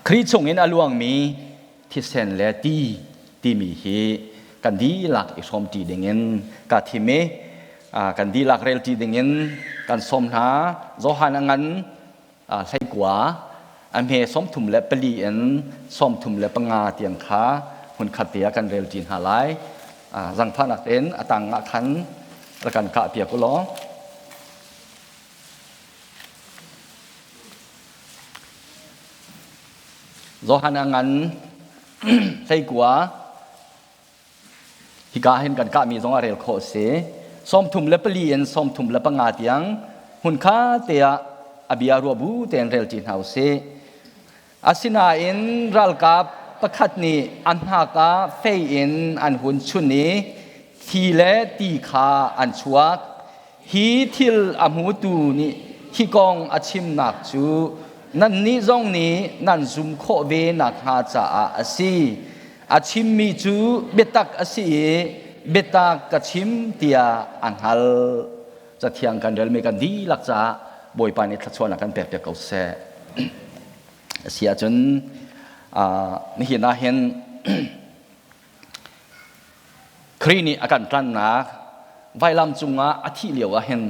Khrih chungin a luangmi thisen le ti timi hi kan dihlak i hrawmṭi dingin ka thim i kan dihlak relṭi dingin kan sawm hna. Johan a ngan 19 a hme 34 in 35 tiang kha hmunkhat te ah kan relṭi hna lai. Zangfahnak tein a tang ah khan rak kan kah piak u law. Johan a ngan 19 hika hin kan kahmi zong a rel khawh a si. 34 in 35 tiang hmunkha te ah a bia ruah bu tein rel ṭi hna u sih. Asinain ralkap pakhat nih a hnak ah fei in an hun chun i thi le ti kha an chuak. Hi thil a hmutu nih hi kong a chimnak cu nannih zong nih nan zum khawh ve nakhnga caah a si. A chimmi cu biatak a si i biatak ka chim tiah a hngalh. Cathiang kan relmi kan dihlak caah Bawipa nih thluachuahnak kan pekpiak ko seh. A si ahcun nihin ah hin Khrih nih a kan tlannak vailam cungah a thih lio ah hin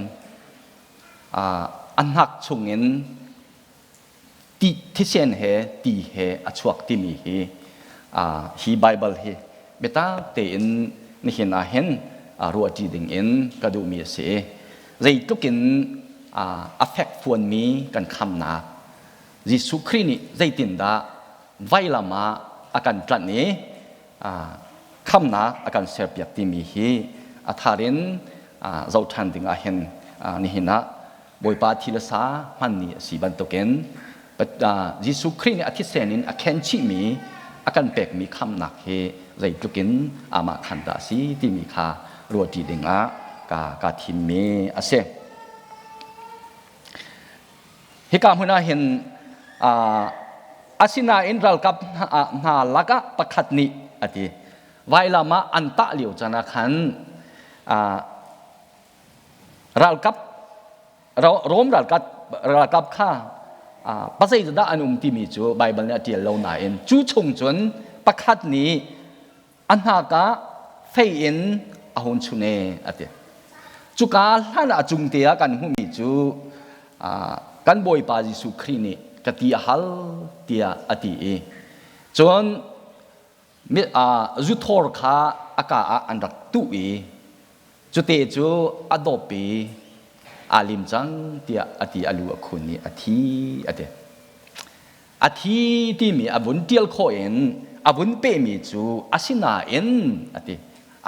a hnak chungin ti thisen he ti he a chuak timi hi hi Bible hi biatak tein nihin ah hin ruahṭi dingin ka duhmi a si. Zeitluk in a fekfuanmi kan khamnak Jesuh Khrih nih zeitindah vailam ah a kan tlanh i khamnak a kan serpiak timi hi a thar in zoh ṭhan ding ah hin nihin ah Bawipa thi le sa hmanni a si bantukin Jesuh Khrih nih a thisen in a khenchihmi a kan pekmi khamnak hi zeitluk in amah khan dah a si timi kha ruahṭi dingah ka ka thimmi a si. Hika hmun ah hin asinain ralkap hna lakah pakhat nih a ti vailam ah an tah lio caan ah khan ralkap Rom ralkap ralkap kha pasei dah an um timi cu Baibal nih a ṭial lo nain cu chung cun pakhat nih a hnak ah fei in a hun chun e a ti. Cuka hlan ah cung te ah kan hmuhmi cu kan Bawipa Jesuh Khrih nih ka ti a hal tiah a ti i cun zuthawr kha a ka ah an rak tuh i cute cu a dawp i aa lim cang tiah a ti a lu a khun i a thi a ti. A thi timi a vun ṭial khawh in a vun pehmi cu asinain a ti.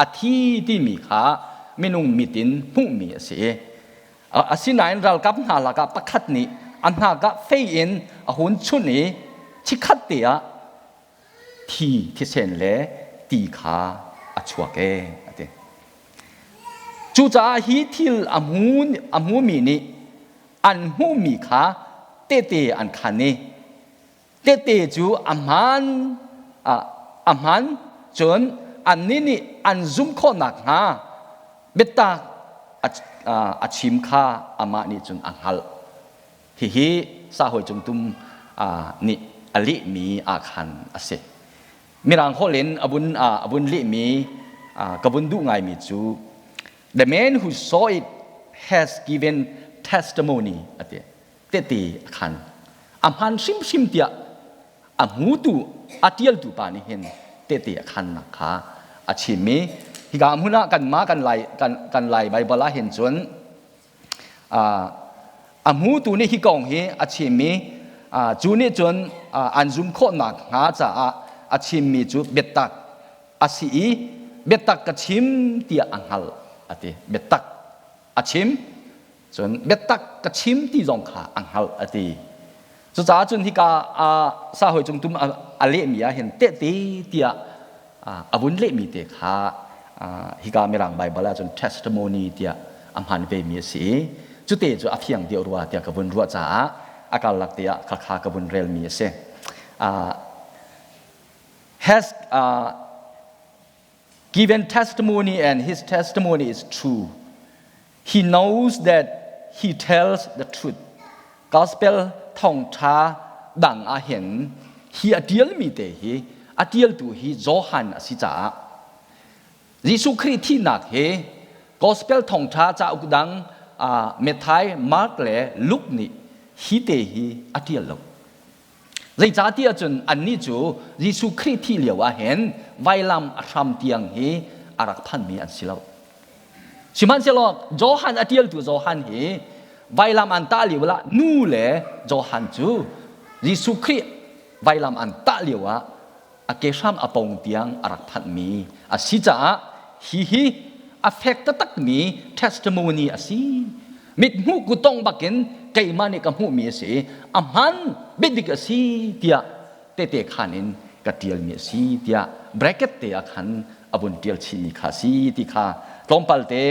A thi timi kha minung mit in hmuhmi a si i asinain ralkap hna lakah pakhat nih a hnak ah fei in a hun chunh i chikkhat te ah thi thisen le ti kha a chuak e a ti. Cucaah hi thil a hmumi nih an hmuhmi kha tehte an khan i tehte cu a hmaan a hmaan cun annih nih an zumh khawh nakhnga biatak a chim kha amah nih cun a hngalh. Hihi sahawi cungtum nih a lehmi ahkhan a si. Mirang holh in a vun lehmi ka vun duh ngaimi cu The man who saw it has given testimony a ti. Tehte a khan. A hmaan hrimhrim tiah a hmutu a ṭialtu pa nih hin tehte a khannak kha a chim i hika hmun ah kanmah kan lai kan, kan lai Baibal ah hin cun a hmutu nih hi kong hi a chim i cu nih cun an zum khawhnak hnga caah a chimmi cu biatak a si i biatak ka chim tiah a hngalh a ti. Biatak a chim cun biatak ka chim ti zong kha a hngalh a ti. Cucaah cun hika sahawi cungtum a lehmi ah hin tehte tiah a vun lehmi te kha hika Mirang Baibal ahcun testimony tiah a hman vemi a si i cute cu a fiang deuh rua tiah ka vun ruah caah a karlak te ah khakha ka vun relmi a si. Has given testimony and his testimony is true. He knows that he tells the truth. Gospel thawngṭha dang ah hin hi a ṭialmi te hi a ṭialtu hi Johan a si caah Jesuh Khrih thihnak hi Gospel thawngṭha cauk dang Matthai, Mark le Luke nih hi te hi a ṭial lo. Zeicahtiah cun annih cu Jesuh Khrih thih lio ah hin vailam a hram tiang hi a rak phanmi an si lo. Sihmanhsehlaw Johan a ṭialtu Johan hi vailam an tah lio ah nu le Johan cu Jesuh Khrih vailam an tah lio ah a kehram a pong tiang a rak phanhmi a si caah hi hi a fek taktakmi testimony a si. Mithmuh kutong bakin keimah nih ka hmuhmi a si i a hman biadik a si tiah tehte khan in ka ṭialmi a si tiah bracket te ah khan a vun ṭial chihmi kha a si ti kha tlawmpal te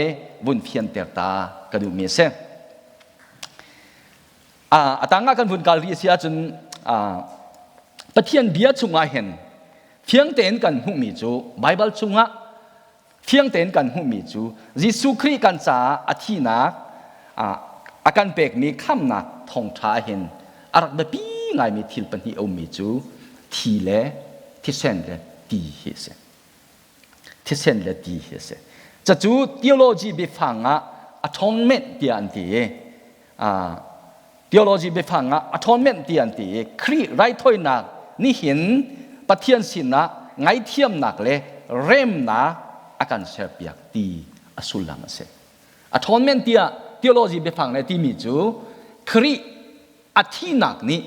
vun fianter ta ka duhmi a si. A tangah kan vun kal rih a si ahcun Pathian bia chungah hin fiang tein kan hmuhmi cu Baibal chungah fiang tein kan hmuhmi cu Jesuh Khrih kan caah a thihnak a kan pekmi khamnak thawngṭha hin a rak biapi ngaimi thil pahnih a ummi cu thi le thisen le ti hi a si. Thisen le ti hi a si. Cacu theology biafang ah atonement tiah an ti i theology biafang ah atonement tiah an ti i Khrih raithawinak nihin Pathian sinah ngaithiamnak le remnak a kan serpiak ti a sullam a si. Atonement tiah theology biafang le timi cu Khrih a thihnak nih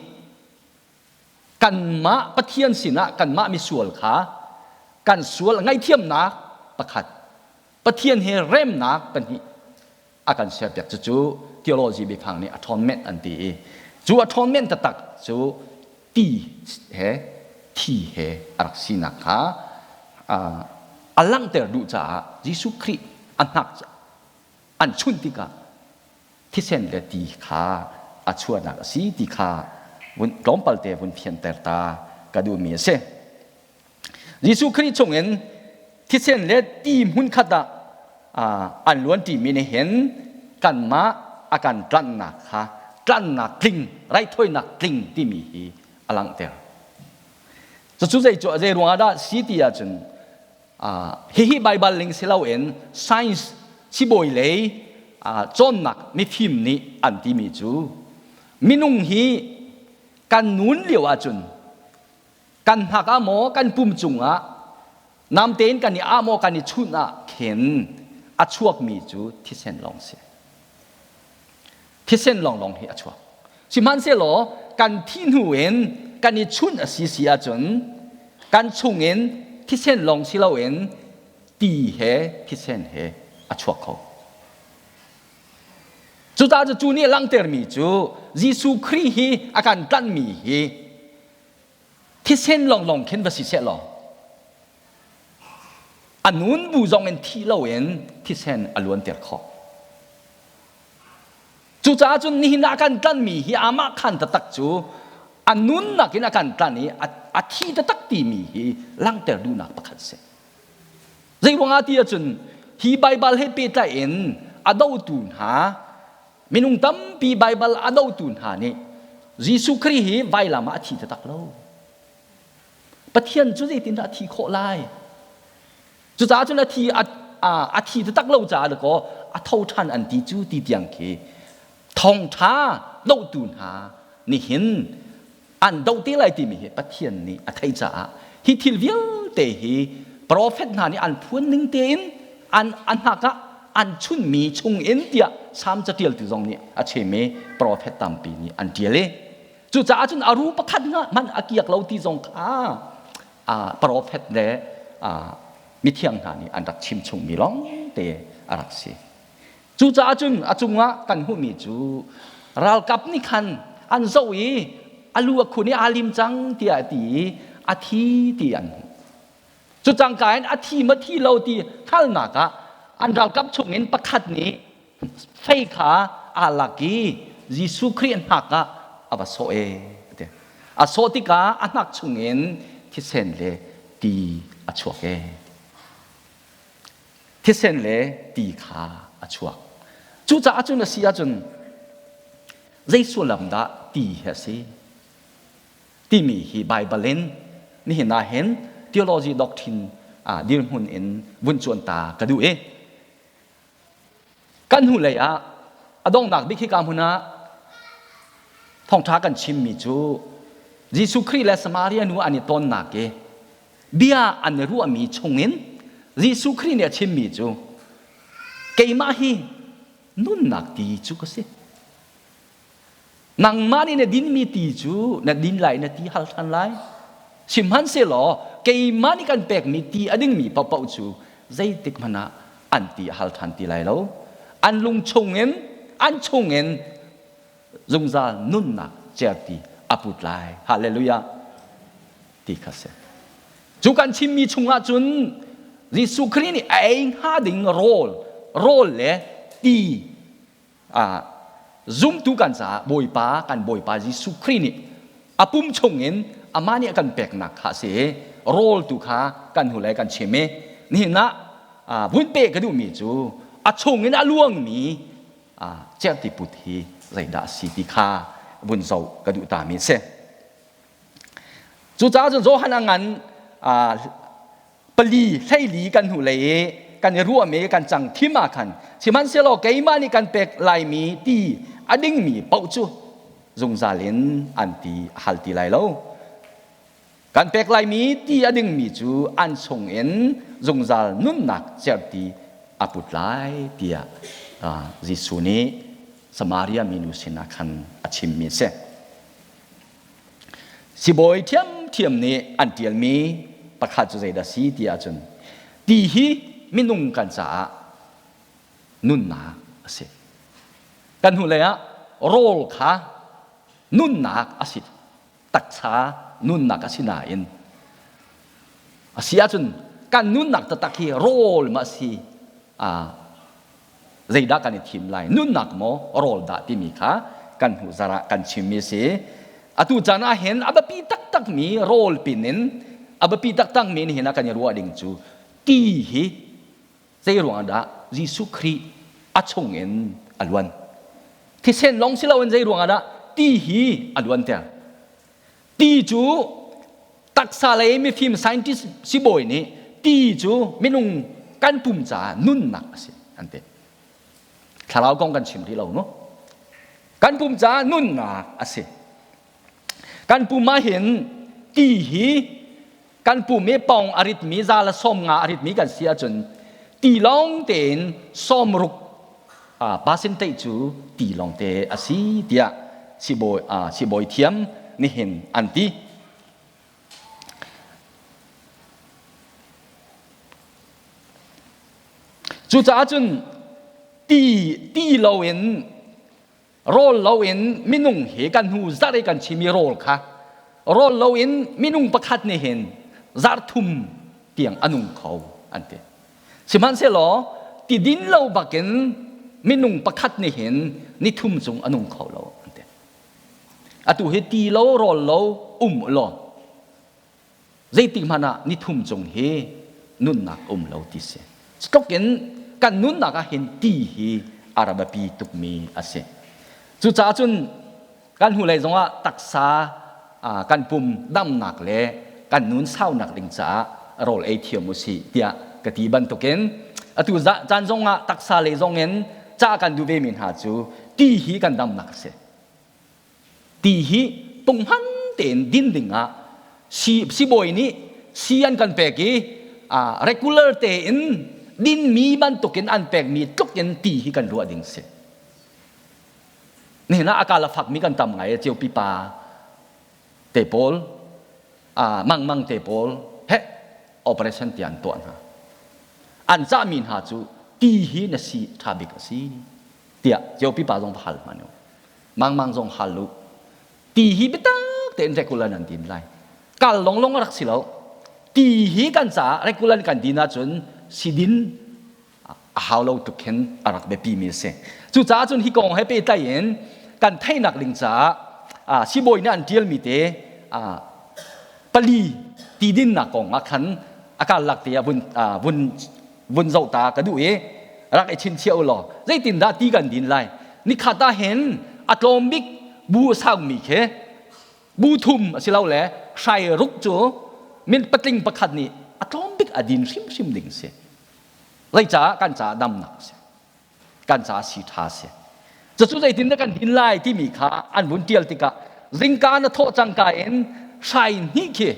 kanmah Pathian sinah kanmah misual kha kan sual ngaihthiamnak pakhat Pathian he remnak pahnih a kan serpiak cucu theology biafang nih atonement an ti i cu atonement taktak cu ti he thi he a rak sinak kha a langhter duh caah Jesuh Khrih a hnak an chunh tikah thisen le ti kha a chuahnak a si ti kha vun tlawmpal te vun fianter ta ka duhmi a si. Jesuh Khrih chungin thisen le ti hmunkhat ah an luanṭimi nih hin kanmah a kan tlanhnak kha tlanhnak tling raithawinak tling timi hi a langhter. Cucu zei cu zei ruangah dah si ti ahcun hihi Baibal ning si loin science sibawi lei cawnnak mifim nih an timi cu minung hi kan nun lio ahcun kan hnak ah maw kan pum cungah namte in kan i ah maw kan i chunh ah khin a chuakmi cu thisen lawng si thisen lawnglawng hi a chuak sihmanhsehlaw kan thih hnu in kan i chunh a si si ahcun kan chungin thisen lawng si loin ti he thisen he a chuak kho Cucaah cu nih a langhtermi cu Jesuh Khrih hi a kan tlanhmi hi thisen lawnglawng khin va si seh law a nun bu zong in thi loin thisen a luanter khawh. Cucaah cun nihin ah kan tlanhmi hi amah khan taktak cu a nunnak in a kan tlanh i a thi taktak timi hi langhter duhnak pakhat a si. Zeiruangah ti ahcun hi Baibal he pehtlai in a dotu hna minung tampi Baibal a dotu hna nih Jesuh Khrih hi vailam ah a thi taktak lo. Pathian cu zeitindah a thi khawh lai? Cucaah cun a thi a thi taktak lo caah dakaw a tho ṭhan an ti cu ti tiang khi thawngṭha dotu hna nihin an doh te lai timi hi Pathian nih a theih caah hi thil vialte hi profet hna nih an phuan ning tein an a hnak ah an chunmi chung in tiah Salm catialtu zong nih a chim i profet tampi nih an ṭial i cucaah cun a ru pakhat hmanh a kiak lo ti zong kha profet le mithiang hna nih an rak chim chungmi lawng te a rak si. Cucaah cun a cungah kan hmuhmi cu ralkap nih khan an zoh i a lu a khun i aa lim cang tiah a ti i a thi ti an hmuh. Cu cangka in a thi ma thi lo ti hngalhnak ah an ralkap chungin pakhat nih fei kha aa lak i Jesuh Khrih hnak ah a va sawh e ti. A sawh tikah a hnak chungin thisen le ti a chuak e. Thisen le ti kha a chuak. Cucaah cun a si ahcun zei sullam dah ti hi a si? Timi hi Baibal in nihin ah hin theology doctrine dirhmun in vun cuan ta ka duh i kan hnulei ah a donghnak bik hika hmun ah thawngṭha kan chimmi cu Jesuh Khrih le Samaria nu an i tonnak i bia an i ruahmi chungin Jesuh Khrih nih a chimmi cu keimah hi nunnak ti cu ka si. Nangmah nih na dinmi ti cu na din lai na ti hal ṭhan lai. Sihmanhsehlaw keimah nih kan pekmi ti a dingmi paohpaoh cu zeitik hmanh ah an ti a hal ṭhan ti lai lo. An lung chungin an chungin zungzal nunnak certi a put lai. Hallelujah ti kha si. Cu kan chimmi chungah cun Jesuh Khrih nih a ei hnga ding rawl, rawl le ti Zumtu kan caah Bawipa kan Bawipa Jesuh Khrih nih a pum chungin amah nih a kan peknak kha a si i rawl tu kha kan hnu le kan chim i nihin ah vun pe ka duhmi cu a chungin a luangmi cerhti put hi zeidah a si ti kha vun zoh ka duh tami a si. Cucaah cun Johan a ngan pali hleili kan hnu lei i kan i ruahmi kan cang thim ah khan sihmanhsehlaw keimah nih kan pek laimi ti a dingmi paoh cu zungzal in an ti a hal ti lai lo. Kan pek laimi ti a dingmi cu an chung in zungzal nunnak cerhti a put lai tiah Jesuh nih Samaria minu sinah khan a chimmi a si. Sibawi ṭhiamṭhiam nih an ṭialmi pakhat cu zeidah si ti ahcun ti hi minung kan caah nunnak a si. Kan hnulei ah rawl kha nunnak a si, taksa nunnak a si nain a si ahcun kan nunnak taktak hi rawl ma a si zeidah kan i thim lai nunnak maw rawl dah timi kha kan hnu zarh ah kan chimmi a si atu caan ah hin a biapi taktakmi rawl pin in a biapi taktakmi nihin ah kan i ruah ding cu ti hi zei ruangah dah Jesuh Khrih a chung in a luan thisen lawng si loin zei ruangah dah ti hi a luanter ti cu taksa lei mifim scientist sibawi nih ti cu minung kan pum caah nunnak a si an ti thlarau kong kan chim rih lo no kan pum caah nunnak a si kan pum ah hin ti hi kan pum i pong a ritmi za le 50 a ritmi kan si ahcun ti lawng tein 60 percentage cu ti lawng te a si tiah sibawi sibawi thiam nihin an ti. Cucaah cun ti ti loin rawl loin minung hi kan hnu zarh i kan chimi rawl kha rawl loin minung pakhat nih hin zarh thum tiang a nung kho an ti. Sihmanhsehlaw ti din lo bakin minung pakhat nih hin ni thum cung a nung kho lo an ti. Atu hi ti lo rawl lo um law zeitik hmanh ah ni thum cung hi nunnak um lo ti si. Tluk in kan nunnak ah hin ti hi a ra biapi tukmi a si. Cucaah cun kan hnulei zongah taksa kan pum damnak le kan nun saunak ding caah rawl ei thiam u sih tiah ka ti bantukin atu caan zongah taksa lei zongin ca kan duh ve mi hna cu ti hi kan damnak a si. Ti hi punghman tein din dingah sibawi nih si an kan pek i regular tein dinmi bantukin an pekmi tluk in ti hi kan ruah ding si. Nihin ah a kal a fakmi kan tam ngai ceu pipa te pawl mangmang te pawl he operation ti an tuah hna. An cahmi hna cu ti hi na si ṭha bik a si tiah ceu pipa zong va hal hmanh u. Mangmang zong hal u. Ti hi biatak tein regular nan din lai. Kal longlong a rak si lo. Ti hi kan caah regular kan din ahcun sidin a hau lo tuk khin a rak biapimi a si. Cucaah cun hi kong he pehtlai in kan theihnak ding caah sibawi nih an ṭialmi te pali ti dinnak kong ah khan a karlak te ah vun vun vun zoh ta ka duh i rak i chinchiah u law zeitindah ti kan din lai nikhat ah hin a tlawm bik bu a saumi khi. Bu thum asilole hrai ruk cu min patling pakhat nih a tlawm bik a din hrimhrim ding si. Zeicah kan caah damnak a si. Kan caah si ṭha si. Cucu zeitin dah kan din lai timi kha an vun ṭial tikah zingka na thawh cangka in hrai hnih khi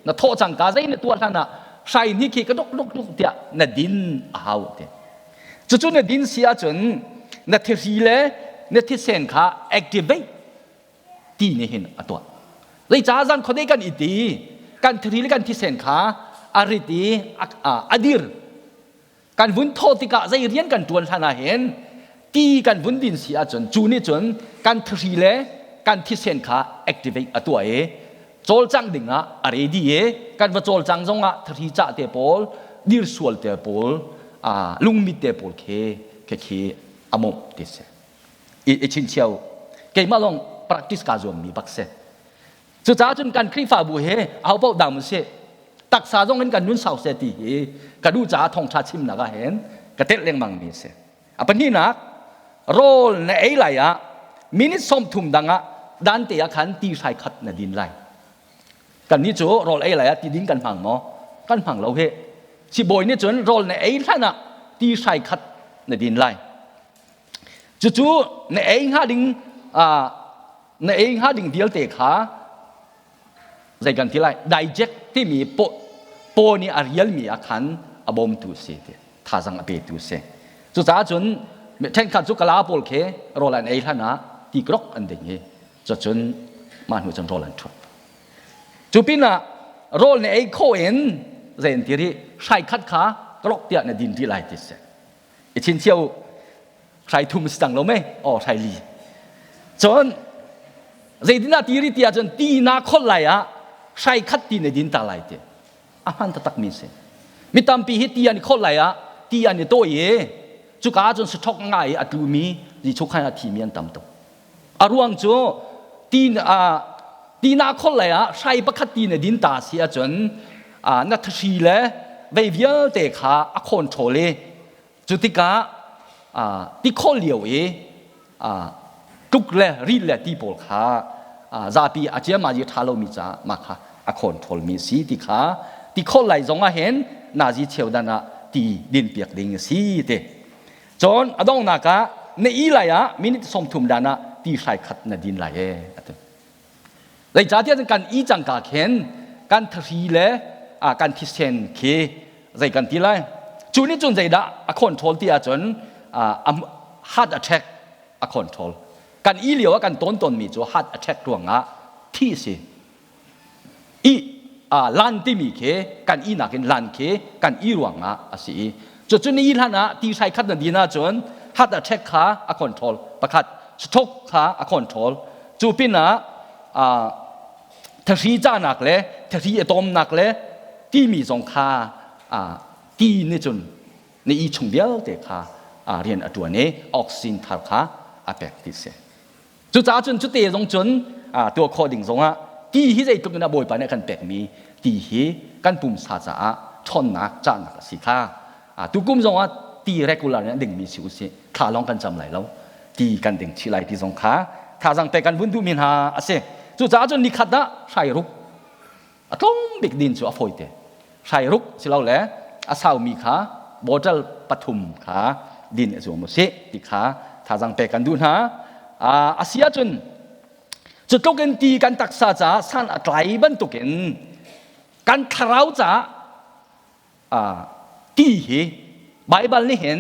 na thawh cangka zei na tuah hlan ah hrai hnih khi ka duk duk duk tiah na din a hau ti. Cucu na din si ahcun na thihri le na thisen kha activate ti nih hin a tuah. Zeicah zan khuadei kan i ti kan thihri le kan thisen kha a rit i a dir. Kan vun thawh tikah zei rian kan ṭuan hlan ah hin ti kan vun din si ahcun cu nih cun kan thihri le kan thisen kha activate a tuah i cawlcangh ding ah a ready i kan va cawlcang zong ah thahri cah te pawl dir sual te pawl lungmit te pawl khi khi a mawmh ti si i chinchiao keimah lawng practice kaa zuammi bak si. Cucaah cun kan Khrihfabu he aho paoh dam usih, taksa zong in kan nun sau seh ti hi ka duh caah thawngṭha chimnak ah hin ka telh lengmang mi a si. A pahnihnak, rawl na ei lai ah minute 30 dang ah dan te ah khan ti hrai khat na din lai. Kannih cu rawl ei lai ah ti din kan hmang maw? Kan hmang lo hih. Sibawi nih cun rawl na ei hlan ah ti hrai khat na din lai. Cucu na ei hnga ding na ei hnga ding vialte kha zei kan ti lai digest timi paw nih a rialmi ah khan a bawmtu si ti thazang a petu si. Cucaah cun ṭhenkhat cu kala pawl khi rawl an ei hlan ah ti krok an ding i cucun mah hnu cun rawl an ṭhuat. Cu pinah rawl na ei khawh in zei an ti rih hrai khat kha krok tiah na din rih lai ti si. I chinchiah u, hrai thum si cang lo mei aw hrai li. Cun zeitindah ti ri ti ahcun ti na kholh lai ah hrai khat ti na din ta lai ti. A hman taktak mi si. Mi tampi hi ti an i kholh lai ah ti an i tawi i cuka ahcun saṭhok nga i a tlumi Jesuh khan a thimi an tam tuk. A ruang cu ti ti na kholh lai ah hrai pakhat ti na din ta si ahcun na thahri le vei vialte kha a khawn ṭhawl i cu tikah ti kholh lio i tluk le ri le ti pawl kha zapi a ciamazi ṭha lomi caah mah kha a khawn ṭhawlmi a si ti kha ti kholh lai zong ah hin nazi cheudan ah ti din piak ding a si ti. Cun a donghnak ah na i lai ah minute 30 dan ah ti hrai khat na din lai e ati. Zeicahtiah kan i cangka khin kan thahri le kan thisen khi zei kan ti lai. Cu nih cun zeidah a control ti ahcun heart attack a control. Kan i lio ah kan tawn tawnmi cu heart attack ruangah thi si. I lan timi khi kan i nakin lan khi kan i ruangah a si i cucun i hlan ah ti hrai khat na din ahcun heart attack kha a control pakhat, stroke kha a control. Cu pinah thahri cahnak le thahri a tawmnak le timi zong kha ti nih cun na i chung vialte kha rian a ṭuan i oxygen thar kha a pek ti si. Cucaah cun cute zong cun tuah khawh ding zongah ti hi zeitluk in a Bawipa nih a kan pekmi ti hi kan pumsa caah ṭhawnnak cahnak a si kha tukum zongah ti regular in a dingmi si usih, thla lawng kan cam lai lo, ti kan ding chih lai ti zong kha thazang pek kan vun duhmi hna a si. Cucaah cun nikhat ah hrai ruk a tlawm bik din cu a fawite, hrai ruk silole a saumi kha bottle pathum kha din a zuam usih ti kha thazang pek kan duh hna. A si ahcun cu tluk in ti kan taksa caah san a tlai bantukin kan thlarau caah ti hi Baibal nih hin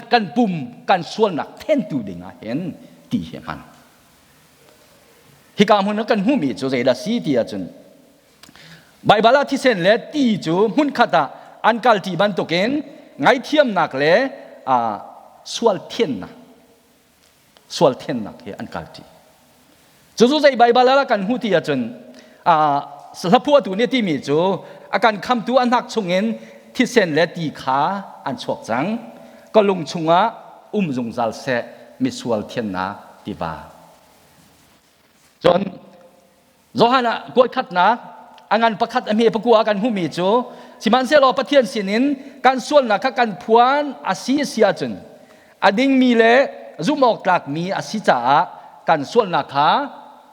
kan pum kan sualnak thentu ding ah hin ti hi hman. Hika hmun ah kan hmuhmi cu zeidah si ti ahcun Baibal ah thisen le ti cu hmunkhat ah an kalṭi bantukin ngaithiamnak le sual thiannak sual thiannak he an kalṭi. Cucu zei Baibal ah kan hmuh ti ahcun hlaphuahtu nih timi cu a kan khamtu a hnak chungin thisen le ti kha an chuak cang, ka lung chungah um zungzal seh misual thiannak tiva. Cun Johan ah kuaikhatnak a ngan pakhat a hme pakua kan hmuhmi cu sihmanhsehlaw Pathian sinin kan sualnak kha kan phuan a si si ahcun a dingmi le zumh awk tlakmi a si caah kan sualnak kha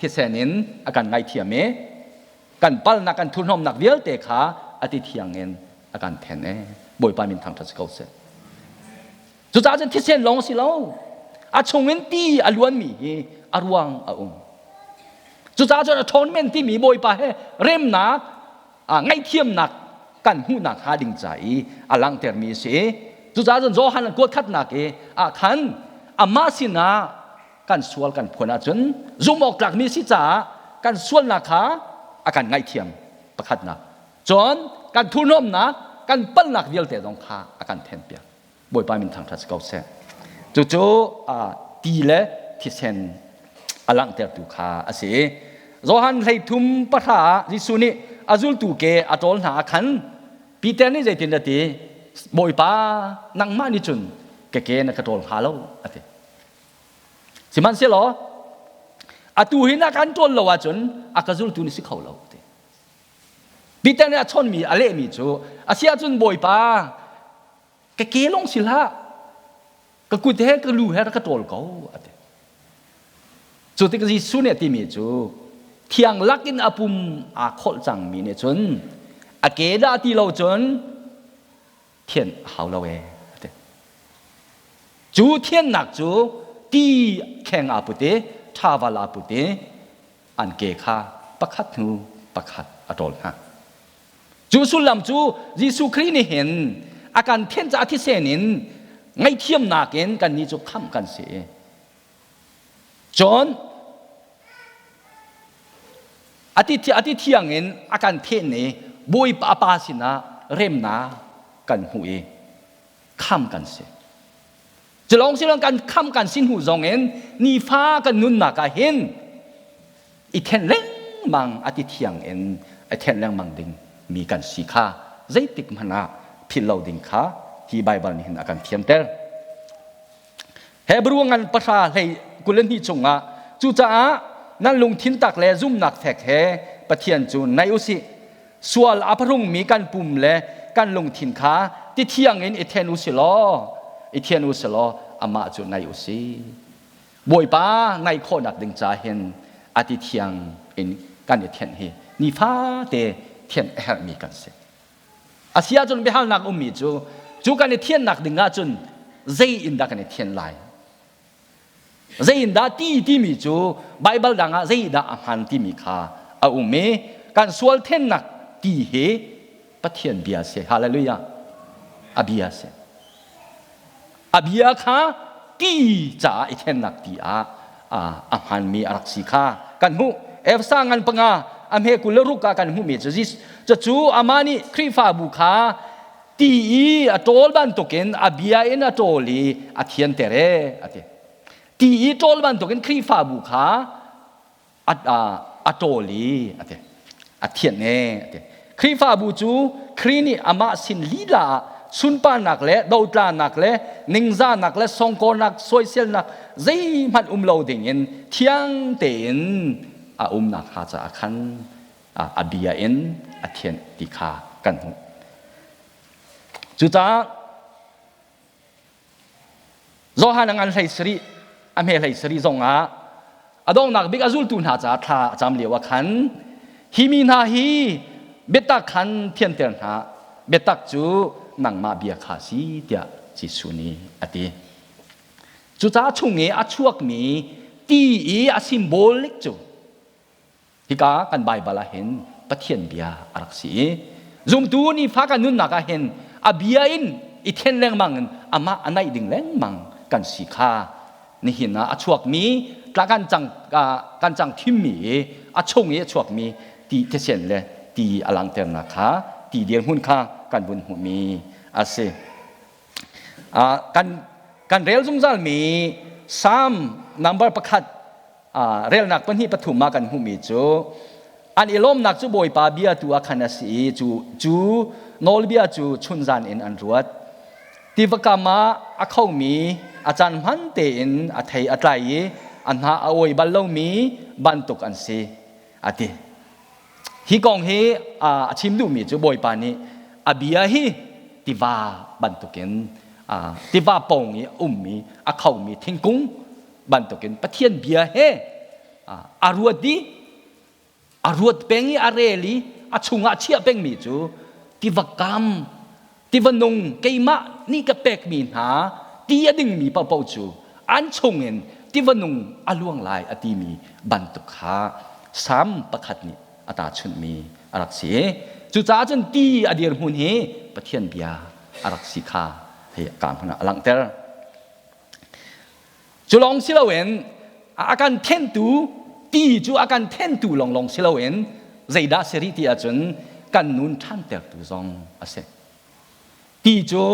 thisen in a kan ngaihthiam i kan palnak kan thurhnawmnak vialte kha a ti thiang in a kan then e. Bawipa min thangṭhat si ko seh. Cucaah cun thisen lawng si lo, a chungin ti a luanmi hi a ruang a um. Cucaah cun atonement timi Bawipa he remnak, ngaihthiamnak kan hmuhnak hnga ding ca i a langhtermi a si. Cucaah cun Johan an kuat khatnak i ah khan amah sinah kan sual kan phuan ahcun zumh awk tlakmi si caah kan sualnak kha a kan ngaihthiam pakhatnak. Cun kan thurhnawmnak, kan palhnak vialte zong kha a kan thenpiak. Bawipa min thangṭhat si ko seh. Cucu ti le thisen a langhtertu kha a si. Johan 13 pahra ah Jesuh nih a zultu ke a ṭawl hna ah khan Peter nih zeitin a ti? Bawipa, nangmah nih cun ka ke na ka ṭawl hnga lo, a ti. Sihmanhsehlaw atu hi na kan ṭawl lo ahcun a ka zultu na si kho lo, a ti. Peter nih a chawnhmi a lehmi cu a si ahcun Bawipa ka ke lawng si hlah ka kut he ka lu he rak ka ṭawl ko a ti. Cu tik Jesuh nih a timi cu thiang lakin a pum aa kholh cangmi nih cun a ke dah ti lo cun thian a hau lo ee a ti. Cu thiannak cu ti kheng aa put i ṭhaval aa put i an ke kha pakhat hnu pakhat a ṭawl hna. Cu sullam cu Jesuh Khrih nih hin a kan thianh caah thisen in ngaihthiamnak in kannih cu khamh kan si. Cun a ti thiang in a kan then i Bawipa a Pa sinah remnak kan hmuh i kham kan si. Culawng silawng kan kham kan si hnu zong in nifa kan nunnak ah hin i then lengmang a ti thiang in a then lengmang ding mi kan si kha zeitik hmanh ah philh lo ding kha hi Baibal nih hin a kan thiamter. Hebrew ngan pahra hlei 22 chungah cucaah nan lungthin tak le zumnak fek he Pathian cu naih u sih. Sual a pharungmi kan pum le kan lungthin kha ti thiang in i then u si law i thian u si law amah cu naih u si. Bawipa ngaih khawhnak ding ca hin a ti thiang in kan i thianh hi nifate thianh a herhmi kan si. A si ahcun biahalnak ummi cu cu kan i thiannak ding ahcun zei in dah kan i thian lai? Zeiindah ti timi cu Baibal dang ah zeidah a hman timi kha a um i kan sual thennak ti hi Pathian bia si. Hallelujah. A bia si. A bia kha ti caah i thennak ti ah a hmanmi a rak si kha kan hmuh. Efsa ngan panga a hme 26 ah kan hmuhmi cu cucu amah nih Khrihfabu kha ti i a ṭawl bantukin a bia in a ṭawl i a thianter e a ti. Ti i ṭawl bantukin Khrihfabu kha a ṭawl i a ti. A thianh e a ti. Khrihfabu cu Khrih nih amah sin lila ah sunparnak le dotlanak le ningzahnak le songkawrnak soiselnak zeihmanh um lo dingin thiang tein a umnak hnga caah khan a bia in a thianh ti kha kan hmuh. Cucaah Johan a ngan hlei sarih a hme hlei sarih zongah a donghnak bik a zultu hna caah thla a cam lio ah khan hi mi hna hi biatak khan thianter hna biatak cu nangmah bia kha si tiah Jesuh nih a ti. Cucaah chung i a chuakmi ti i a symbolic cu Hika kan Baibal ah hin Pathian bia a rak si i zumtu nifa kan nunnak ah hin a bia in i then lengmang in amah a naih ding lengmang kan si kha nihin ah a chuakmi tla kan cang kan cang thimmi i a chung i a chuakmi ti thisen le ti a langhternak kha ti dirhmun kha kan vun hmuhmi a si. Kan kan rel zungzalmi Psalm number 1 relnak pahnih pathum ah kan hmuhmi cu an i lawmnak cu Bawipa bia tu ah khan a si i cu cu nawlbia cu chunzan in an ruat. Tiva kam ah a khomi a caan hman tein a thei a tlai i a hna a awi bal lomi bantuk an si a ti. Hi kong hi a chim duhmi cu Bawipa nih a bia hi tiva bantukin tiva pawng i a ummi a khomi thingkung bantukin Pathian bia he a ruat i a ruat peng i a rel i a chungah chiah pengmi cu tiva kam tiva nung keimah nih ka pekmi hna ti a dingmi paohpaoh cu an chungin tiva nung a luang lai a timi bantuk kha Salm pakhat nih a tahchunhmi a rak si. Cucaah cun ti a dirhmun hi Pathian bia a rak si kha hei ka hmun ah a langhter. Cu lawng si loin a kan thentu ti cu a kan thentu lawnglawng si loin zeidah si rih ti ahcun kan nun ṭhantertu zong a si. Ti cu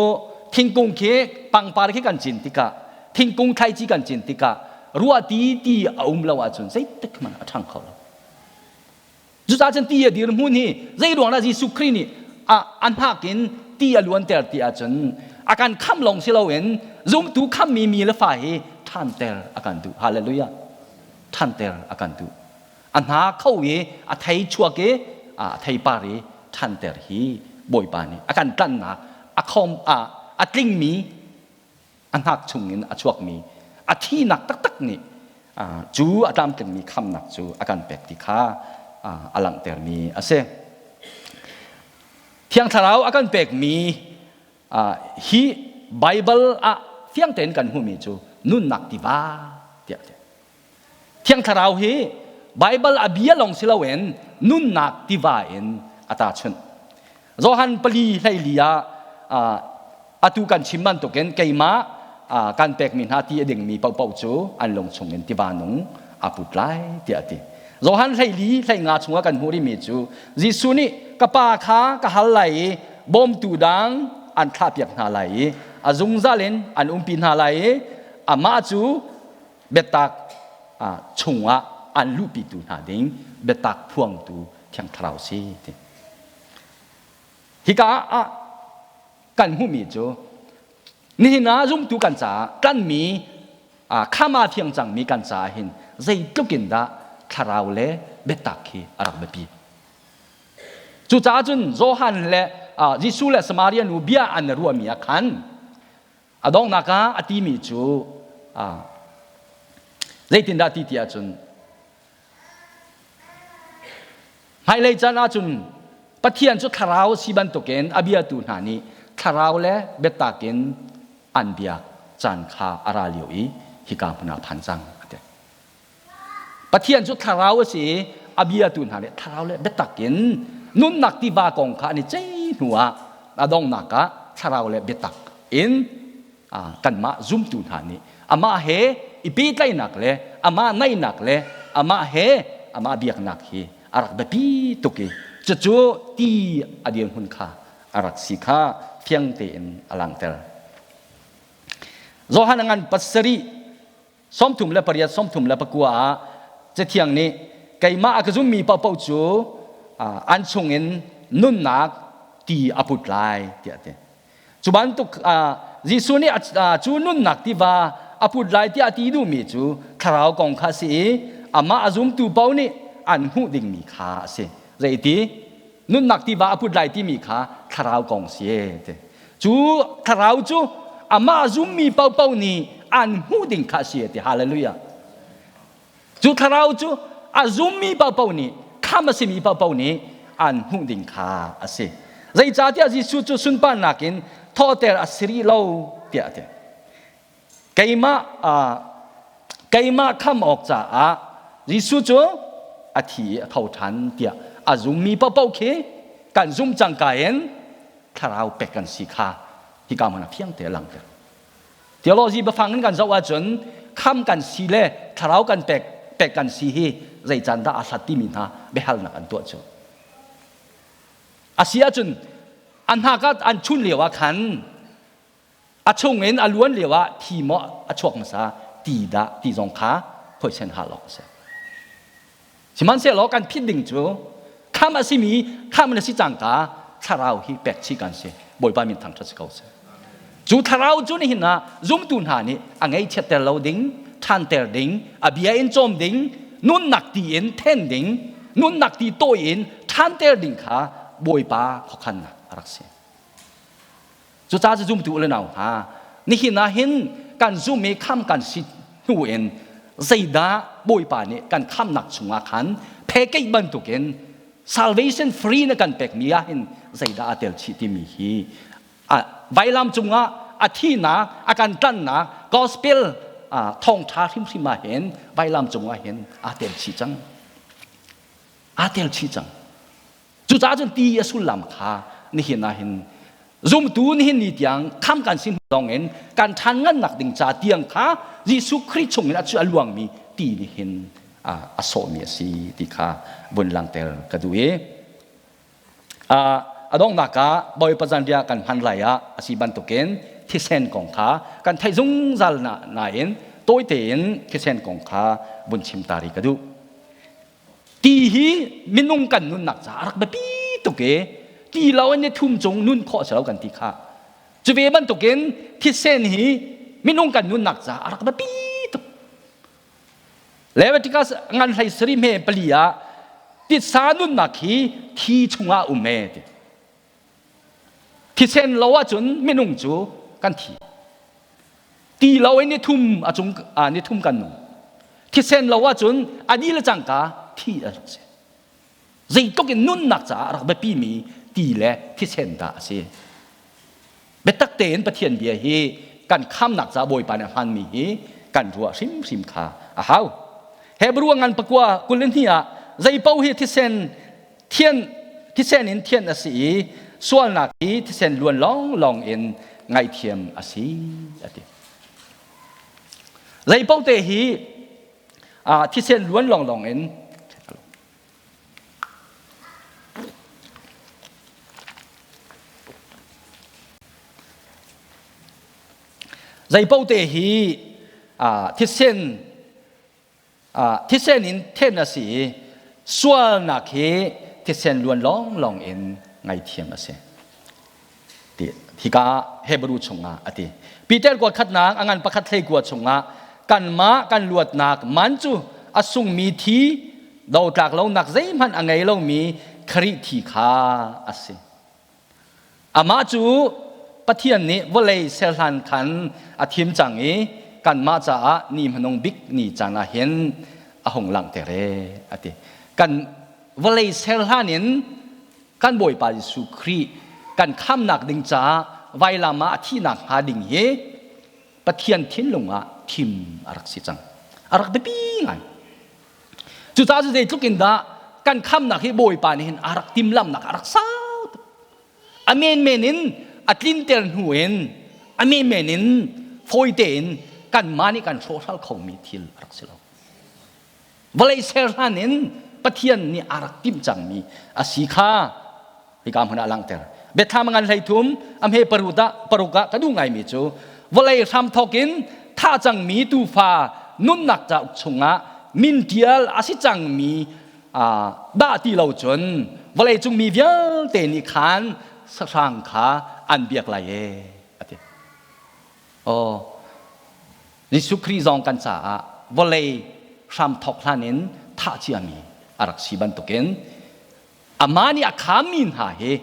thingkung khi pangpar khi kan cin tikah thingkung thlaici kan cin tikah ruahti ti a um lo ahcun zeitik hmanh a ṭhang kho lo. Cucaah cun ti a dirhmun hi zei ruang dah Jesuh Khrih nih a a hnak in ti a luanter ti ahcun a kan khamh lawng si loin zumtu khammi mi le fa hi ṭhanter a kan duh. Hallelujah. Ṭhanter a kan duh. A hna kho i a thei chuak i a theipar i ṭhanter hi Bawipa nih a kan tlanhnak a khom a a tlingmi a hnak chungin a chuakmi a thihnak taktak nih cu a tlamtlingmi khamnak cu a kan pek ti kha a langhtermi a si. Thiang Thlarau a kan pekmi hi Baibal ah fiang tein kan hmuhmi cu nunnak tiva tiah ti. Thiang Thlarau hi Baibal a bia lawng si loin nunnak tiva in a tahchunh. Johan 4:14 ah atu kan chim bantukin keimah kan pekmi hna ti a dingmi paohpaoh cu an lung chungin tiva nung a put lai tiah a ti. Johan 14:15 chungah kan hmuh rihmi cu Jesuh nih ka Pa kha ka hal lai i bawmtu dang an thlahpiak hna lai i a zungzal in an umpi hna lai i amah cu biatak chungah an luhpitu hna ding biatak phuangtu Thiang Thlarau si ti. Hika ah kan hmuhmi cu nihin ah zumtu kan caah tlanmi khama thiang cangmi kan caah hin zeitluk in dah thlarau le biatak hi a rak biapi. Cucaah cun Johan le Jesuh le Samaria nu bia an ruahmi ah khan A donghnak ah a timi cu zeitindah ti ti ahcun hmailei caan ahcun Pathian cu thlarau si bantukin a biatu hna nih thlarau le biatak in an biak caan kha a ra lio i hika hmun ah phan cang a ti. Pathian cu thlarau a si i a biatu hna nih thlarau le biatak in nunnak tiva kong kha an i ceih hnuah a donghnak ah thlarau le biatak in kanmah zumtu hna nih amah he i pehtlaihnak le amah naihnak le amah he amah biaknak hi a rak biapi tuk i cucu ti a dirhmun kha a rak si kha fiang tein a langhter. Johan a ngan pasarih 38 39 ah Cathiang nih keimah a ka zummi paohpaoh cu an chungin nunnak ti a put lai tiah a ti. Cu bantuk Jesuh nih cu nunnak tiva a put lai tiah a ti duhmi cu thlarau kong kha a si i amah a zumtu paoh nih an hmuh dingmi kha a si. Zeiti? Nunnak tiva a put lai timi kha thlarau kong si ti. Cu thlarau cu amah zummi paohpaoh nih an hmuh ding kha a si ti. Hallelujah. Cu thlarau cu a zummi paohpaoh nih kham a simi paohpaoh nih an hmuh ding kha a si. Zeicahtiah Jesuh cu sunparnak in thawhter a si rih lo tiah a ti. Keimah keimah kham awk caah Jesuh cu a thi i a tho ṭhan tiah a zummi paohpaoh khi kan zumh cangka in thlarau pek kan si kha hika hmun ah fiang te a langhter. Theology biafang in kan zoh ahcun kham kan si le thlarau kan pek pek kan si hi zei caan dah aa hlat timi hna biahalnak an tuah cu. A si ahcun an hna ka an chun lio ah khan a chung in a luan lio ah thi maw a chuak hmasa ti dah ti zong kha khoisen hal awk a si. Sihmanhsehlaw kan phit ding cu kham a simi kham na si cangka thlarau hi pek chih kan si. Bawipa min thangṭhat si ko seh. Cu thlarau cu nihin ah zumtu hna nih a ngeihchiatter lo ding, ṭhanter ding, a bia in cawm ding, nunnak ti in then ding, nunnak ti tawi in ṭhanter ding kha Bawipa khuakhannak a rak si. Cucaah cu zumtu u le nau hna, nihin ah hin kan zum i kham kan si hnu in Zeidah Bawipa nih kan khamnak chungah khan phekeih bantukin salvation free na kan pekmi ah hin zeidah a tel chih timi hi vailam cungah a thinak a kan tlannak gospel thawngṭha hrimhrim ah hin vailam cungah hin aa tel chih cang. Aa tel chih cang. Cucaah cun ti a sullam kha nihin ah hin zumtu nihin ni tiang kham kan si lawng in kan ṭhan ngannak ding ca tiang kha Jesuh Khrih chung in a cu a luangmi ti nih hin a sawhmi a si ti kha vun langhter ka duh i a donghnak ah Bawipa zanriah kan hman lai ah a si bantukin thisen kong kha kan theih zungzal na nain tawi tein thisen kong kha vun chim ta rih ka duh. Ti hi minung kan nunnak caah a rak biapi tuk i ti lo in ni thum cung nun khawh si lo kan ti kha. Cu ve bantukin thisen hi minung kan nunnak caah a rak biapi tuk. Leviticus ngan hlei sari hme pali ah titsa nunnak hi thi chungah um e ti. Thisen lo ahcun minung cu kan thi. Ti lo in ni thum a cung ni thum kan nung. Thisen lo ahcun a dil cangka thi a rak si. Zeitluk in nunnak caah a rak biapimi ti le thisen dah a si. Biatak tein Pathian bia hi kan khamnak caah Bawipa nih a hmanmi hi kan ruah hrimhrim kha a hau. Hebrew ngan pakua 22 ah zeipaoh hi thisen thian thisen in thian a si i sualnak hi thisen luan lawnglawng in ngaihthiam a si a ti. Zeipaoh te hi thisen luan lawnglawng in Zeipaoh te hi thisen thisen in then a si i sualnak hi thisen luan lawnglawng in ngaithiam a si. Ti hika ah Hebrew chungah a ti. Peter kuat khatnak a ngan pakhat hlei kua chungah kanmah kan luatnak man cu a sungmi thi dotlak lonak zeihmanh a ngei lomi Khrih thi kha a si. Amah cu Pathian nih vawlei ser hlan khan a thim cang i kanmah caah ni hmanung bik ni caan ah hin a hung langhter e a ti. Kan vawlei ser hlan in kan Bawipa Jesuh Khrih kan khamnak ding caah vailam ah a thihnak hnga ding hi Pathian thinlung ah thim a rak si cang. A rak biapi ngai. Cucaah cu zeitluk in dah kan khamnak hi Bawipa nih hin a rak timhlamnak a rak sau tuk. A menmen in a tlinter hnu in a menmen in fawi tein kanmah nih kan hrawhhral khomi thil a rak si lo. Vawlei ser hlan in Pathian nih a rak timh cangmi a si kha hika hmun ah langhter. Biathlam ngan hlei thum a hme paruk ah paruk ah ka duh ngaimi cu vawlei hramthawk in thah cangmi tuufa nunnak cauk chungah min tial a si cangmi dah ti lo cun vawlei cung mi vialte nih khan sahrang kha an biak lai e a ti. Oh, Jesuh Khrih zong kan caah vawlei hramthawk hlan in thah ciami a rak si bantukin amah nih a khammi hna hi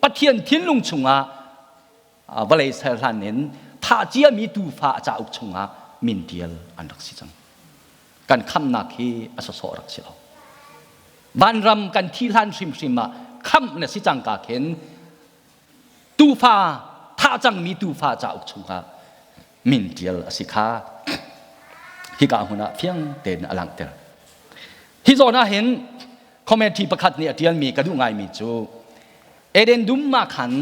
Pathian thinlung chungah vawlei ser hlan in thah ciami tuufa a cauk chungah min tial an rak si cang. Kan khamnak hi a sawsawh rak si lo. Vanram kan thih hlan hrimhrim ah khamh na si cang ka khin tuufa thah cangmi tuufa cauk chungah min ṭial a si kha hika hmun ah fiang tein a langhter. Hi zawn ah hin commentary pakhat nih a ṭialmi ka duh ngaimi cu Eden dum ah khan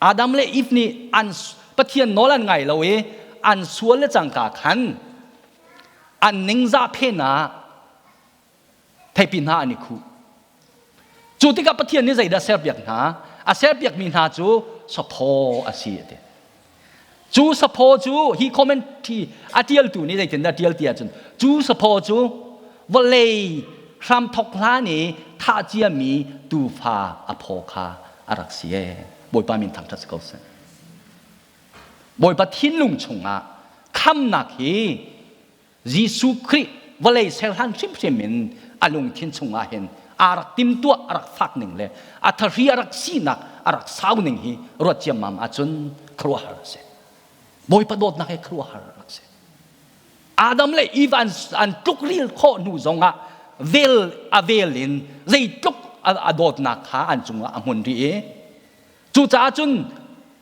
Adam le Eve nih an Pathian nawl an ngai lo i an sual le cangka khan an ningzah phen ah theipi hna an i khuh. Cu tikah Pathian nih zeidah serpiak hna? A serpiakmi hna cu saphaw a si a ti. Cu saphaw cu hi commentary a tialtu nih zeitindah tial ti ahcun cu saphaw cu vawlei hramthok hlan i thah ciami tuufa a phaw kha a rak si ee. Bawipa min thangṭhat si ko seh. Bawipa thinlung chungah khamnak hi Jesuh Khrih vawlei ser hlan hrimhrim in a lungthin chungah hin aa rak timtuah a rak fak ning le a thahri a rak sinak a rak sau ning hi ruat ciammam ahcun khuaruahhar a si. Bawipa dawtnak hi khuaruahhar a rak si. Adam le Eve an tluk ril khawh hnu zongah vel a vel in zeitluk a dawtnak kha an cungah a hmun rih i cucaah cun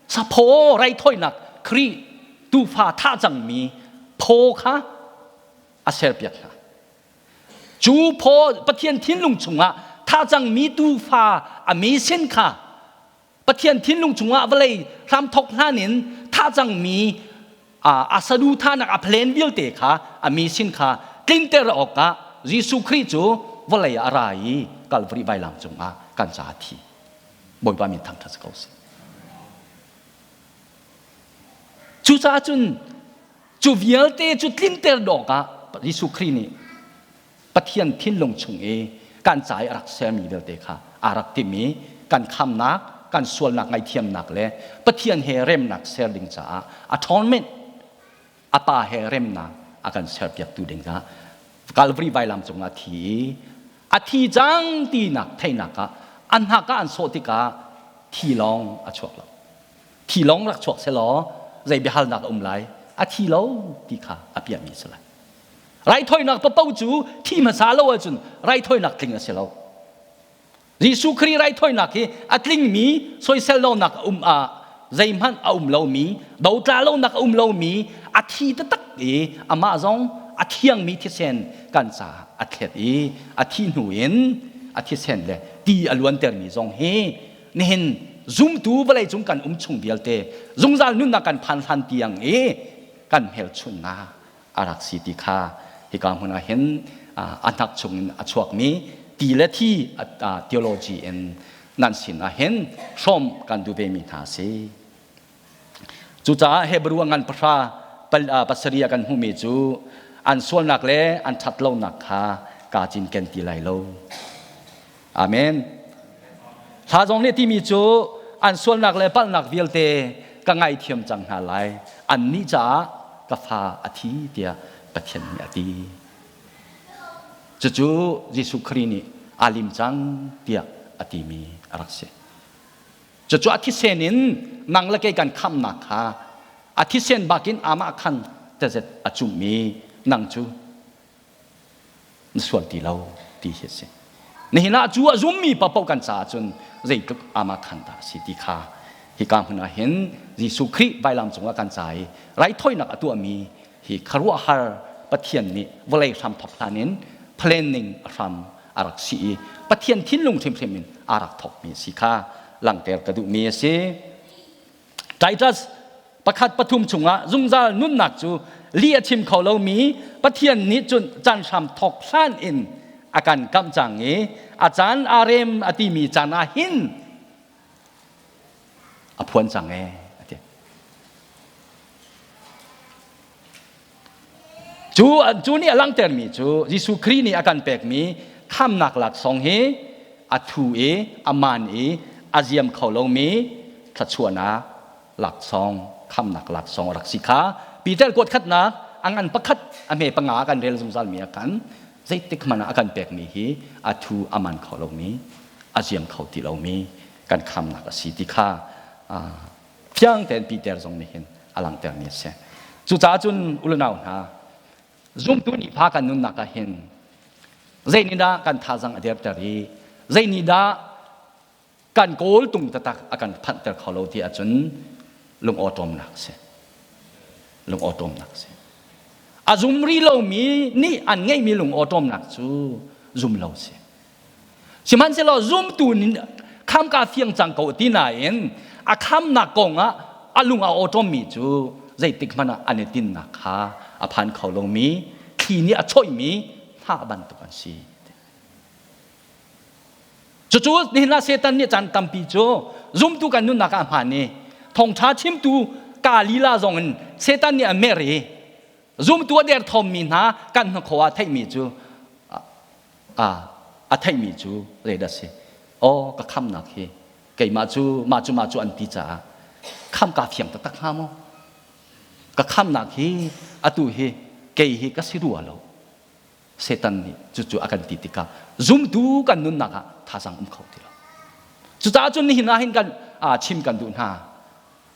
saphaw raithawinak Khrih tuufa thah cangmi phaw kha a serpiak hna. Cu phaw Pathian thinlung chungah thah cangmi tuufa a mesin kha Pathian thinlung chungah vawlei hramthok hlan in thah cangmi a saduhthahnak a plan vialte kha a mi sin kha tlinter awkah Jesuh Khrih cu vawlei ah a ra i Kalvari vailam cungah kan caah a thi. Bawipa min thangṭhat si ko seh. Cucaah cun cu vialte cu tlinter awkah Jesuh Khrih nih Pathian thinlung chung i kan ca i a rak sermi vialte kha aa rak timh i kan khamnak, kan sualnak ngaihthiamnak le Pathian he remnak ser ding caah atonement a Pa he remnak a kan serpiaktu ding ah Calvary vailam cungah thi i a thi cang tinak theihnak ah an hnak ah an sawh tikah thi lawng a chuak lo. Thi lawng rak chuak selaw zei biahalnak a um lai? A thi lo ti kha a piahmi a si lai. Raithawinak papo cu thi hmasa lo ahcun raithawinak tling a si lo. Jesuh Khrih raithawinak hi a tlingmi soisel lonak a um ah zeihmanh a um lomi, dotla lonak a um lomi, a thi taktak i amah zong a thiangmi thisen kan caah a thlet i a thi hnu in a thisen le ti a luantermi zong hi nihin zumtu vawleicung kan um chung vialte zungzal nunnak kan phan hlan tiang i kan hmelchunhnak a rak si ti kha hika hmun ah hin a hnak chungin a chuakmi ti le thi theology in nan sin ah hin hrawm kan duh vemi hna si. Cucaah Hebrew a ngan pahra pasarih ah kan hmuhmi cu an sualnak le an ṭhatlonak kha kaa cinken ti lai lo. Amen. Hla zong nih timi cu an sualnak le palhnak vialte ka ngaithiam cang hna lai. Annih caah ka fa a thi tiah Pathian nih a ti. Cucu Jesuh Khrih nih aa lim cang tiah a timi a rak si. Cucu a thisen in nang le kei kan khamnak kha a thisen bakin amah khan tazet a cummi nang cu na sual ti lo ti hi a si. Nihin ah cu a zummi paohpaoh kan caah cun zeitluk amah khan dah a si ti kha hika hmun ah hin Jesuh Khrih vailam cungah kan ca i raithawinak a tuahmi hi khuaruahhar Pathian nih vawlei hram thawk hlan in planning a hram a rak si i Pathian thinlung hrimhrim in aa rak thawkmi a si kha langhter ka duhmi a si. Titus pakhat pathum chungah zungzal nunnak cu li a chim kho lomi Pathian nih cun caan hram thawk hlan in a kan kamh cang i a caan aa rem a timi caan ah hin a phuan cang ee a ti. Cu, cu nih a langhtermi cu Jesuh Khrih nih a kan pekmi khamnak laksawng hi a thu i a man i a ziam kho lomi thluachuahnak laksawng khamnak laksawng a rak si kha Peter kuat khatnak a ngan pakhat a hme panga kan rel zungzalmi a kan zeitik hmanh ah a kan pekmi hi a thu a man kho lomi a ziam kho ti lomi kan khamnak a si ti kha fiang tein Peter zong nih hin a langhtermi a si. Cucaah cun ulenau hna zumtu nih pha kan nunnak ah hin zei nih dah kan thazang a derter i zei nih dah kan kawl tung taktak a kan phanhter kho lo ti ahcun lungawṭawmnak si. Lungawṭawmnak si. A zum rih lomi nih an ngeihmi lungawṭawmnak cu zum lo si. Sihmanhsehlaw zumtu nih khamka fiang cang ko ti nain a khamnak kong ah a lung a awṭawmmi cu zeitik hmanh ah an i tinnak kha a phan kho lomi thli nih a choihmi hnah bantuk an si. Cucu nihin ah Satan nih caan tampi cu zumtu kan nunnak ah a hmaan i thawngṭha chimtu ka lila zong in Satan nih a mer i zumtu a derthawmmi hna kan hnakhaw ah theihmi cu a theihmi cu zeidah si aw ka khamnak hi keimah cu mah cu mah cu an ti caah kham kaa fiang taktak hnga maw ka khamnak hi atu hi kei hi ka si rua lo Satan nih cucu a kan ti tikah zumtu kan nunnak ah thazang um kho ti lo cucaah cun nihin ah hin kan chim kan duh hna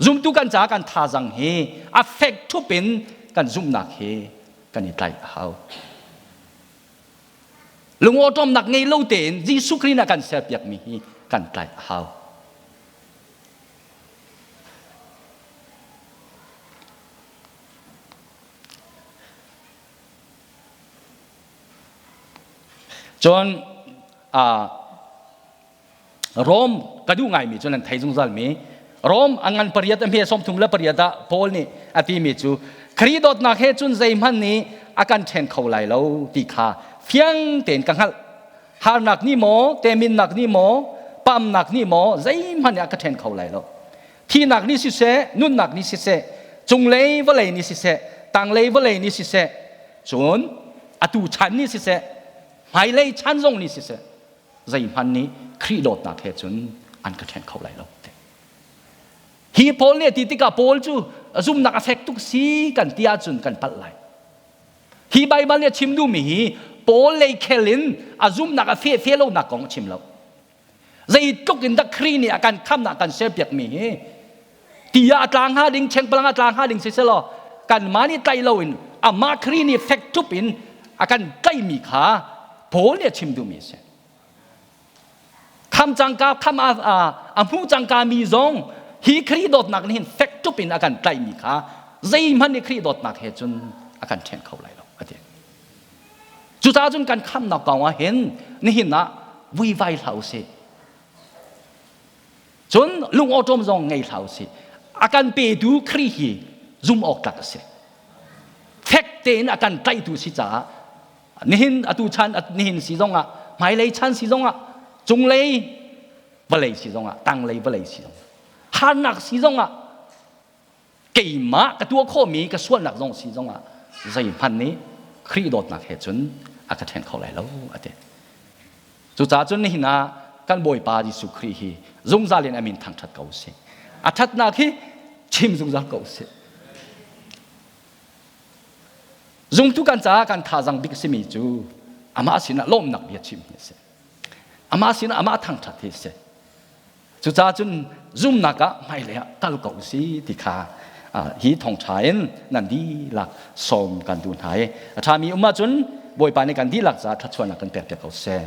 zumtu kan caah kan thazang hi a fek thup in kan zumhnak hi kan i tlaih a hau. Lungawṭawmnak ngei lo tein Jesuh Khrih nih a kan serpiakmi hi kan tlaih a hau. Cun Rom ka duh ngaimi cu nan thei zungzal mi Rom a ngan pariat a hme 38 ah Paul nih a timi cu Khrih dawtnak he cun zeihmanh nih a kan ṭhen kho lai lo ti kha fiang tein ka hngalh. Harnak nih maw, teminnak nih maw, pamnak nih maw, zeihmanh nih a ka ṭhen kho lai lo. Thihnak nih siseh, nunnak nih siseh, cunglei vawlei nih siseh, tanglei vawlei nih siseh, cun atu chan nih siseh, hmailei chan zong nih siseh, zeihmanh nih Khrih dawtnak he cun an ka ṭhen kho lai lo. Hi Paul nih a ti tikah Paul cu zumnak a fek tuk si kan ti ahcun kan palh lai. Hi Baibal nih a chim duhmi hi Paul lei khel in a zumnak a feh fe lonak kong a chim lo. Zeitluk in dah Khrih nih a kan khamnak kan serpiakmi hi ti ah a tla hnga ding chengpalang a tla hnga ding siselaw kanmah nih tlaih loin amah Khrih nih fek ṭup in a kan tlaihmi kha Paul nih a chim duhmi a si. Kham cangka kham a hmu cangka mi zong hi Khrih dawtnak nih hin fek ṭup in a kan tlaihmi kha zeihmanh nih Khrih dawtnak he cun a kan ṭhen kho lai lo a ti. Cucaah cun kan khamnak kong ah hin nihin ah vuivai hlah usih. Cun lungawṭawm zong ngei hlah usih. A kan petu Khrih hi zum awk tlak a si. Fek tein a kan tlaihtu si caah nihin atu chan nihin si zongah hmailei chan si zongah cunglei vawlei si zongah tanglei vawlei si zongah harnak si zongah keimah ka tuah khawhmi ka sualnak zong si zongah zeihmanh nih Khrih dawtnak he cun a ka ṭhen kho lai lo a ti. Cucaah cun nihin ah kan Bawipa Jesuh Khrih hi zungzal in a min thangṭhat ko sih. A ṭhatnak hi chim zungzal ko sih. Zungtu kan caah kan thazang bik simi cu amah sinah lawmnak bia chim hi a si. Amah sinah amah thangṭhat hi a si. Cucaah cun zumnak ah hmailei ah kal ko si ti kha hi thawngṭha in nan dihlak sawm kan duh hna i a ṭhami um ahcun Bawipa nih kan dihlak caah thluachuahnak kan pek piak ko seh.